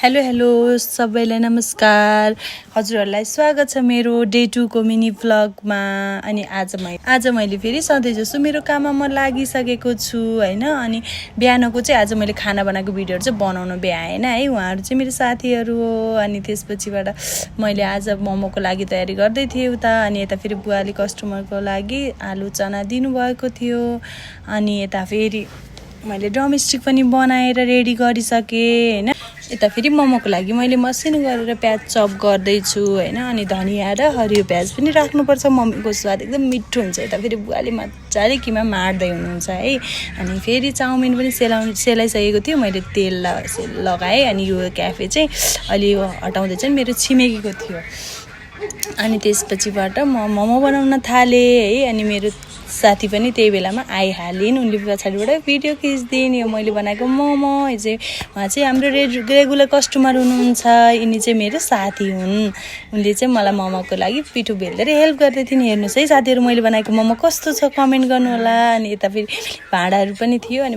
Hello hello सबैलाई नमस्कार। हजुरहरूलाई स्वागत छ मेरो डे 2 को मिनी भ्लगमा। अनि आज मैले फेरि सधैँ जस्तो मेरो काममा म लागिसकेको छु हैन। अनि बिहानको चाहिँ आज मैले खाना बनाएको भिडियोहरु चाहिँ बनाउन भ्याएन है। उहाँहरु चाहिँ मेरो साथीहरु हो। अनि त्यसपछिबाट मैले आज मोमोको लागि तयारी गर्दै थिएँ उता। अनि यता फेरि बुवाले कस्टमरको लागि आलु चना दिनुभएको थियो। अनि यता फेरि मैले ड्रमस्टिक पनि बनाएर रेडी गरिसकेँ हैन। यता फेरि मोमोको लागि मैले मसिनो गरेर प्याज चप गर्दैछु हैन। अनि धनिया र हरियो प्याज पनि राख्नुपर्छ, मम्मीको स्वाद एकदम मिठो हुन्छ। यता फेरि बुवाले मजाले किमा मार्दै हुनुहुन्छ है। अनि फेरि चाउमिन पनि सेलाइसकेको थियो, मैले तेल लगाएँ। अनि यो क्याफे चाहिँ अलि हटाउँदै चाहिँ मेरो छिमेकीको थियो। अनि त्यसपछिबाट म मोमो बनाउन थालेँ है। अनि मेरो साथी पनि त्यही बेलामा आइहालिन्। उनले पछाडिबाट भिडियो खिच्दिन् यो मैले बनाएको मोमो। उहाँ चाहिँ हाम्रो रेगुलर कस्टमर हुनुहुन्छ। यिनी चाहिँ मेरो साथी हुन्। उनले चाहिँ मलाई मोमोको लागि पिठो बेल्दै हेल्प गर्दै थिइन्। हेर्नुहोस् है साथीहरू, मैले बनाएको मोमो कस्तो छ कमेन्ट गर्नु होला। अनि यता फेरि भाँडाहरू पनि थियो। अनि